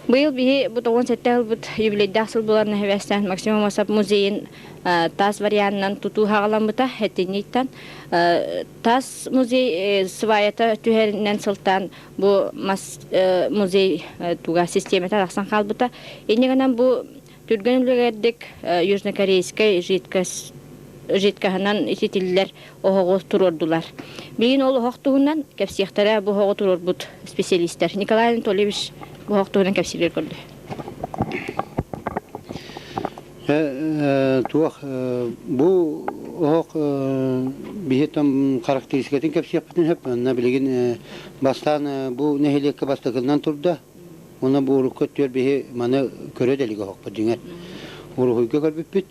Быйыл биһи бу 97 ылбыт юбилейдаах сыл буолан нэһибэстээн Максим Аммосов музейын таас варианынан тутуу хаҕаламмыта этинниттэн таас музей сваята түһэринэн сылтаан бу мас музей туга систиэмэтэ тахсан хаалбыта. Инньэ гынан бу түргэн үлүгэрдик южнокорейскай жидкость жидкоһынан ититиллэр оһоҕу туруордулар. Билигин ол оһох туһунан кэпсиэхтэрэ бу оһоҕу туруорбут специалистэр. Николай Анатольевич бу оһох туһунан кэпсииргэр көрдө. Туох бу оһох биһи там характеристикатын кэпсиэхпитин сөп. Онно билигин бастаан бу нэһилиэккэ бастакынан турда. Уонна бу урукку өттүгэр биһи маны көрө да илик оһохпут дьиҥэр. Уруһуйга көрбүппүт.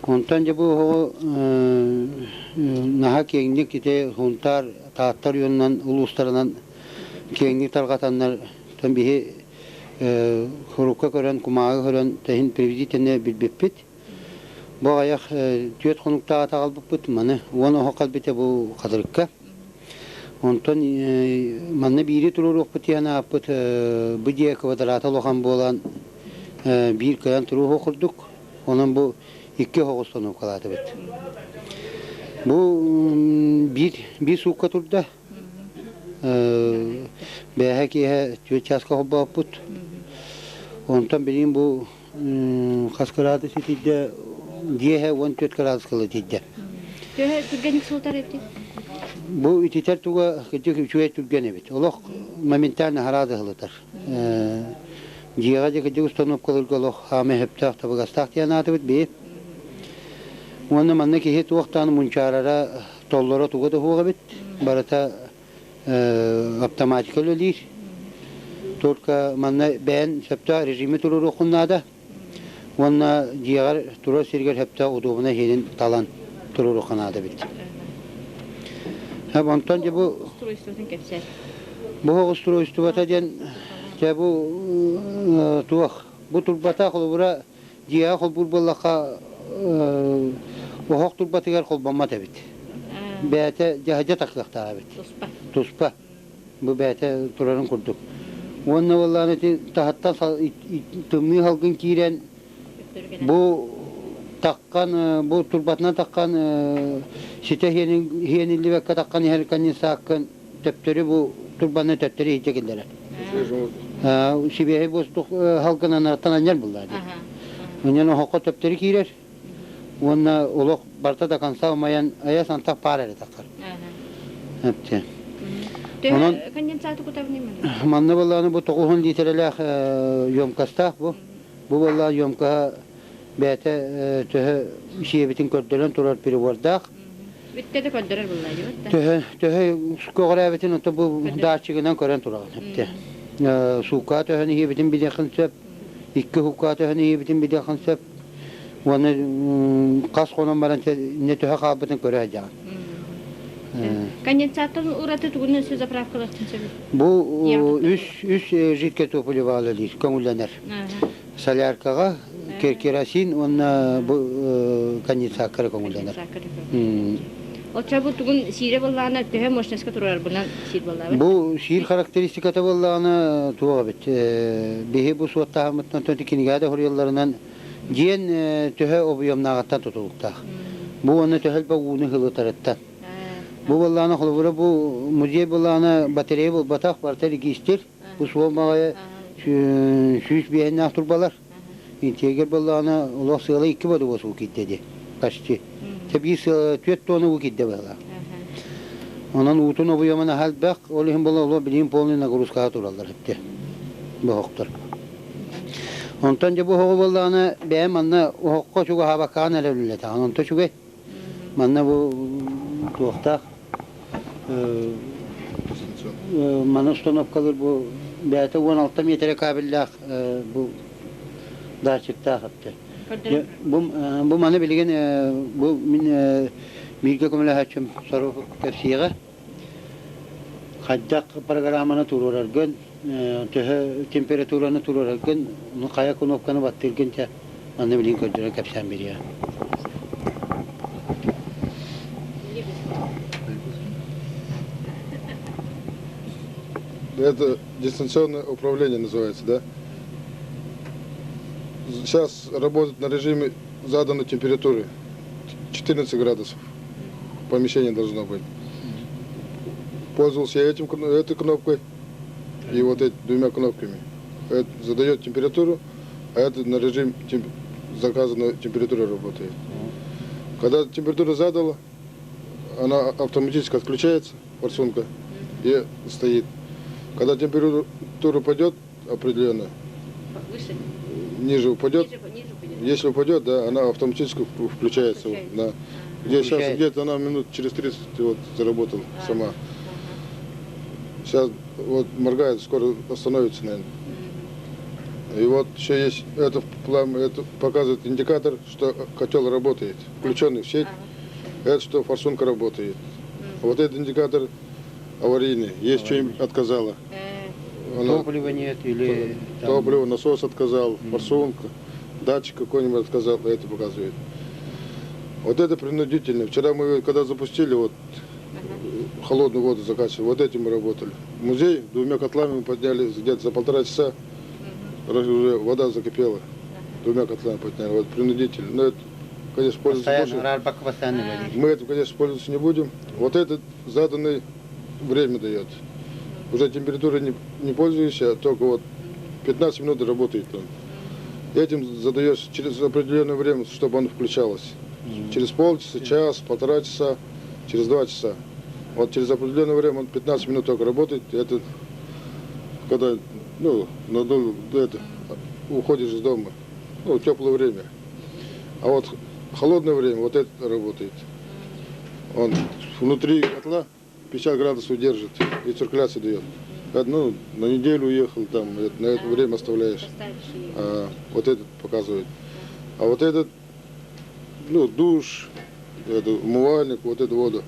Онтон дьэ бу оһоҕу наһаа киэҥник ити Сунтаар, Таатта оройуонунан улуустарынан киэҥник тарҕатаннар биһи сурукка көрөн, кумааҕы көрөн тэһин приведительнэ билбиппит. Бу аҕыйах түөрт хонуктааҕыта аҕалбыппыт маны 10 оһох кэлбитэ бу Хатырыкка. Онтон манна биири туруоруохпут диэн ааппыт бу дьиэ квадрата улахан буолан биир кыайан туруоһу курдук. Онон бу икки оһох установкалаатыбыт. Бу биир биир суукка турда. Бээһэ киэһэ түөрт чааска холбооппут. Онтон билигин бу хас кыраадыс итийдэ дьиэһэ 14 кыраадыска итийдэ. Төһө түргэнник суутар эбит? Бу ититэр туга кырдьык үчүгэй түргэн эбит. Олох моментально хараады ыһылытар. Дьиэҕэ дьэ кырдьык установкаларга олох хаамай сөптөөх табыгастаах диэн аатыбыт бии. Уонна манна киһи туохтаан мунчаарара толлоро туга да суох эбит. Барыта автоматика үлэлиир. Только манна бэйэн сөптөөх режими туруоруоххун наада. Уонна дьиэҕэр турар сиргэр сөптөөх удобунай иһин талан туруоруохха наада эбит. Онтон дьэ бу устройствотун кэпсээр. Бу устройствота диэн дьэ бу туох бу турбата холобура дьиэҕэ холбуур буоллахха оһох турбатыгар холбоммот эбит. Бэйэтэ дьаһадьа тахсыахтаах эбит. Туспа. Туспа. Бу бэйэтэ турарын курдук. Уонна буоллаҕына ити таһыттан тымныы салгын киирэн бу таххан бу турбатынан таххан ситэ иһиэниллибэккэ таххан иһэр конденсаккын төптөрү бу турбаны төттөрү иһитэ киллэрэр. Сибиэһэй воздух халгынанарыттан анньар буллаа дии. Онон оһоххо төптөрү киирэр уонна олох барыта до конца умайан айа сантах паар эрэ таххар. Эптэ. Онон конденсаты кутабын манна буоллааны бу 90 литрэлээх емкостаах бу. Бу буоллаа емкоһа бэйэтэ төһө сиэбитин көрдөрөн турар прибордаах. Бүттэ да көрдөрөр булла Төһө төһө көҕүрээбитин ото бу дааччыгынан көрөн тураҕын эптэ. Суукка төһөнү иһиэбитин билиэххин сөп, икки хукка төһөнү иһиэбитин билиэххин сөп. Уонна хас хонон баран не төһө хаалбытын көрө сылдьаҕын. Конденсаттан ураты тугун өссө заправкалыахтын сөбүй? Бу үс үс жидкое топливо диир көҥүллэнэр. Соляркаҕа керосин уонна бу конденсакка көҥүллэнэр. Оччо бу тугун сиирэ буоллаҕына төһө мощностька турарбынан сиир буоллаҕа? Бу сиир характеристиката буоллаҕына туох эбит биһи бу суоттааһыммытынан кинигэ да хоруйалларынан диэн төһө объемнааҕыттан тутулуктаах. Бу уонна төһө элбэх ууну ылытарыттан. Бу буоллаҕына холобура бу музей буоллаҕына батарея буолбатах барыта регистр. Бу суол баҕайы 105-нээх турбалар. Интиэгэр буоллаҕына олох сыала икки бодугас уу киирдэ дии почти. Тэ биир сыала түөрт тонна уу киирдэ быһыылаах. Онон уутун обуйамын аһа элбэх, ол иһин буола олох билигин полный нагрузкаҕа тураллар эбит бу оһохтор. Онтон дьэ бу оһоҕу буоллаҕына бэйэм манна оһоххо чугаһаабаккаҕын эрэ үлэлэтэҕин. Онто үчүгэй. Манна бу туохтаах Маны установкалыыр бу бэйэтэ 16 миэтэрэ кабеллаах бу датчиктаах эптэ. Бу бу маны билигин бу мин бииргэ көмөлөһөөччүм Соров кэпсиэҕэ. Хайдах программаны туруораргын, төһө температураны туруораргын, хайа кнопканы баттыыргын те манна билигин көрдөрөн кэпсээн бириэ. Это дистанционное управление называется, да? Сейчас работает на режиме заданной температуры. 14 градусов помещение должно быть. Пользовался я этим, этой кнопкой и вот этими двумя кнопками. Это задает температуру, а это на режим заказанной температуры работает. Когда температура задала, она автоматически отключается, форсунка, и стоит. Когда температура упадет определенно, Выше? Ниже упадет, Ниже, ниже упадет. Если упадет, да, она автоматически включается. Включается. Да. Где сейчас Включается. где-то она минут через 30 вот заработала сама. Сейчас вот моргает, скоро остановится, наверное. И вот еще есть это пламя, это показывает индикатор, что котел работает, включенный в сеть. Это что форсунка работает. Вот этот индикатор аварийный, есть что-нибудь отказало. Она- Топлива нет или там- Топливо, насос отказал, форсунка, датчик какой-нибудь отказал, это показывает. Вот это принудительно. Вчера мы, когда запустили, вот холодную воду закачивали, вот этим мы работали. Музей двумя котлами мы подняли где-то за полтора часа, раз уже вода закипела. Двумя котлами подняли. Вот принудительно. Но это, конечно, пользоваться Постоянно, больше. рарбак постоянно валили. Мы этим, конечно, пользоваться не будем. Вот этот заданный время дает. Уже температурой не пользуешься, а только вот 15 минут работает он. Этим задаешь через определенное время, чтобы он включалось. Через полчаса, час, полтора часа, через 2 часа. Вот через определенное время он 15 минут только работает. Это когда, ну, надолго, это, уходишь из дома. Ну, теплое время. А вот холодное время вот это работает. Он внутри котла 50 градусов держит и циркуляцию дает. Это, ну, на неделю уехал, там, это, на это время оставляешь. Поставишь ее. А, вот этот показывает. А вот этот, ну, душ, это умывальник, вот эту воду.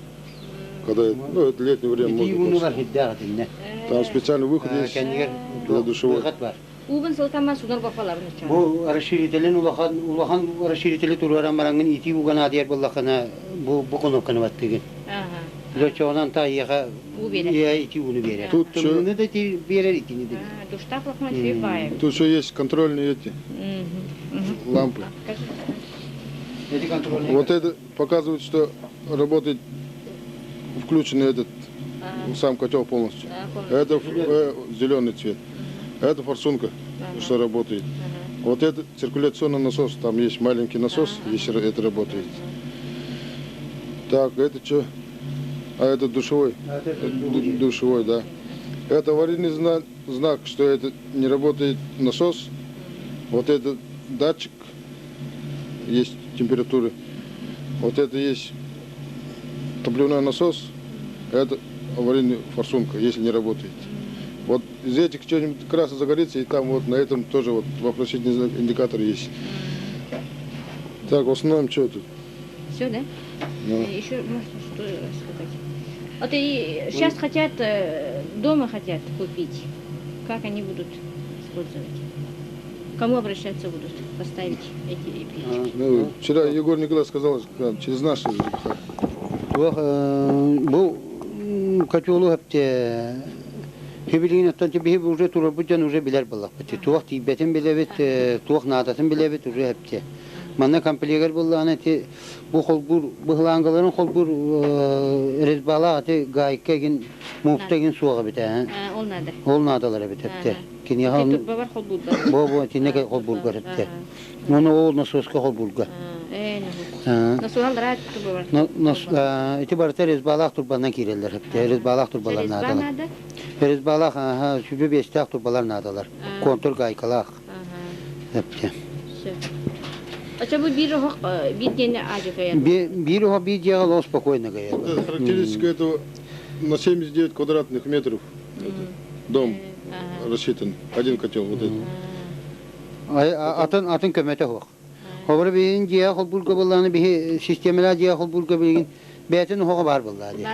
Когда, ну, это летнее время Ити можно унулар пользоваться. хиддагат инне. Там специальный выход есть. Кэннигэр Для душевой. выход бар. Угун сылтама сунар бапаларын учар. Бу расширителин улахан улахан расширители туруаран бараңын ити уган адияр буллахана бу бу кнопканы баттыгын. Ага. Лөчөөнөн та яха Уу берер. я ити уну берер. Тут Тымныны да ти берер итини де. А, Душтаах лахман шүй баайы. Тут еще есть контрольные эти лампы. Покажи. Эти контрольные. Вот это показывает, что работает включенный этот сам котел полностью. Да, полностью. Это зеленый цвет. Это форсунка, что работает. Вот это циркуляционный насос, там есть маленький насос, если это работает. Так, это что? А это душевой. А, это Душевой, да. Это аварийный знак, что это не работает насос. Вот этот датчик есть температуры. Вот это есть топливной насос. Это аварийная форсунка, если не работает. Вот из этих что-нибудь красный загорится, и там вот на этом тоже вот вопросительный знак, индикатор есть. Так, в основном что тут? Все, да? Ну. Еще можно что сказать. Вот и сейчас хотят, дома хотят купить. Как они будут использовать? Кому обращаться будут? Поставить эти печки? Ну, вчера Егор Николаевич сказал, что через наши ЖКХ. Бу котелу хепте Хебилигин оттон биһи уже туруорбут дьон уже билэр буоллахпыт. Туох тиийбэтин билэбит, туох наадатын билэбит уже хепте. Манна комплегер буоллаҕына ти бу холбуур быһылаангаларын холбуур резьбалаах ати гайка гин муфта гин суоҕа бит. А, ол наада. Ол наадалар эбит хепте. Киниэхэ Тут бабар холбуурга. бу бу тинеке холбуурга хепте. Оны ол насоска холбуурга. Насос рад бабар. Нас ити барыта резьбалаах турбанан киирэллэр хепте. Резьбалаах турбалар Резьба наадалар. надо? Резьбалаах, аха, сүбэ бестээх турбалар наадалар. Контур гайкалаах. Хепте. Все. А что бы биир оһох биир дьиэни ажы кыайар? Биир оһох биир дьиэҕэ спокойно кыайар. Вот это характеристика этого. На 79 квадратных метров дом рассчитан. Один котел вот этот. Атын атын көмөтө суох. Хобура биһин дьиэ холбуурга буоллаҕына биһи систиэмэлээх дьиэ холбуурга билигин бэйэтин оһоҕо баар буоллаҕа дии.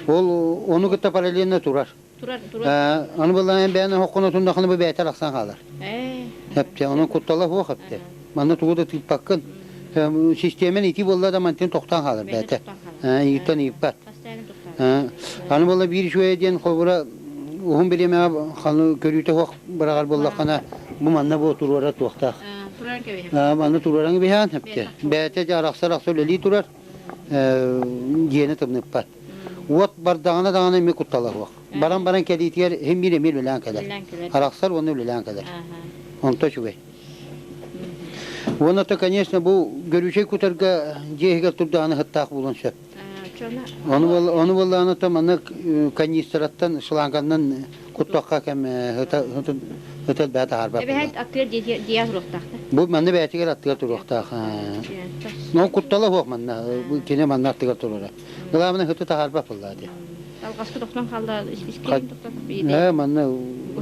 Ол ону кытта параллельно турар. Турар, турар. Аны буоллаҕына бэйэн оһоххун отуннахына бу бэйэтэ арахсан хаалар. Эпте, онон куттала суох эпте. Манна тугу да тыыппаккын. Систиэмэн ити буолла да мантан тохтоон хаалар бэйэтэ. Ыйыттан ыйыппат. Аны буолла биир үчүгэйэ диэн холобура уһун бириэмэҕэ көрүүтэ суох быраҕар буоллаххына бу манна бу туруора туохтаах. Манна туруоран биһээн эпте. Бэйэтэ дьэ арахса-арахса үлэлии турар. Дьиэни тымныппат. Уот бардаҕына даҕаны эмиэ куттала суох. Баран-баран кэлиитигэр иһин биир эмиэ үлэлээн кэлэр. Арахсар уонна үлэлээн кэлэр. Онто үчүгэй. Уонна то, конечно, бу горючай кутарга дьиэ иһигэр турдаҕына сыттаах буолуон сөп. Ону ону буоллаҕына то маннык канистраттан шланганнан куттахха кэм ыта бэт таһаарбат. Эбэһээт аттыгар дьиэ туруохтаах да? Бу манна бээтигэр аттыгар туруохтаах. Ну куттала суох манна. Кини манна аттыгар турара. Главное хыты таһаарбат буоллаа дии. Алҕаска тохтон хаалла испискэни тохтон Э, манна,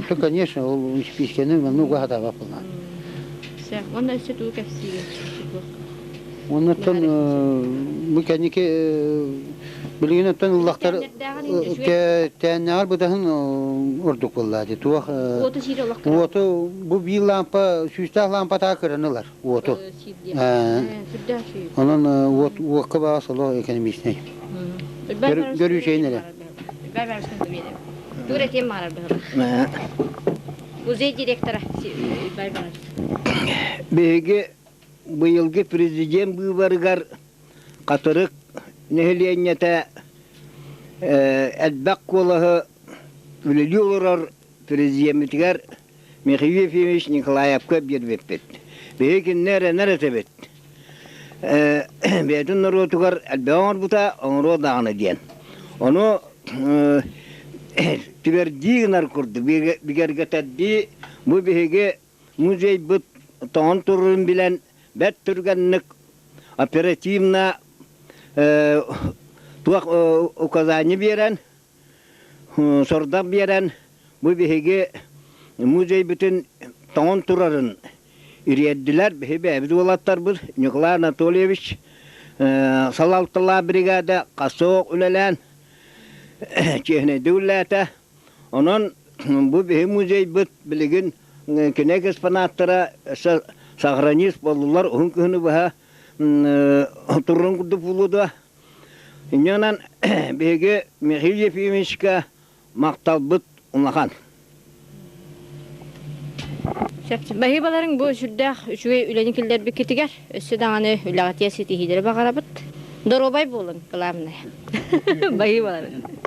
то, конечно, ол испискэни манна уга хатаабат буоллаа. Все, уонна өссө тугу кэпсиигин? Оннуттан бу кэнники билигин оттон ыллахтар тээннэҕэр бытаһын ордук буоллаа дии. Туох Уоту сиир олох уоту бу биир лампа сүүстээх лампатаа кыран ылар уоту. Онон уот уокка баҕас олох экономичнай. Көрүүчэйин эрэ. Тур этиэм баарар быһыла. Музей директора Биһиги быйылгы президент быыбарыгар Хатырык нэһилиэнньэтэ элбэх куолаһы үлэлии олорор президеммитигэр Михаил Ефимович Николаевка биэрбиппит. Биһиги кинини эрэнэр этибит. Бэйэтин норуотугар элбэҕи оҥорбута, оҥоруо даҕаны диэн. Ону түбэрдии гынар курдук, бигэргэтэрдии бу биһиги музейбыт тоҥон турарын билэн бэрт түргэнник оперативно туох указание биэрэн сордох биэрэн бу биһиги музейбытын тоҥон турарын ириэрдилэр биһи бэйэбит уолаттарбыт Николай Анатольевич салалталаах бригада хасоох үлэлээн чиэһинэйдик үлэлээтэ Онон бу биһи музейбыт билигин кинигэ экспонаттара сохранить буоллулар уһун кыһыны быһа туррун курдук буолуо дуо. Инньэ биһиги Михаил Ефимовичка махталбыт улахан. Баһыыбаларыҥ бу сүрдээх үчүгэй үлэни киллэрбиккитигэр өссө даҕаны үлэҕитигэр ситиһиилэри баҕарабыт. Доруобай буолуҥ, главное. Баһыыбаларыҥ.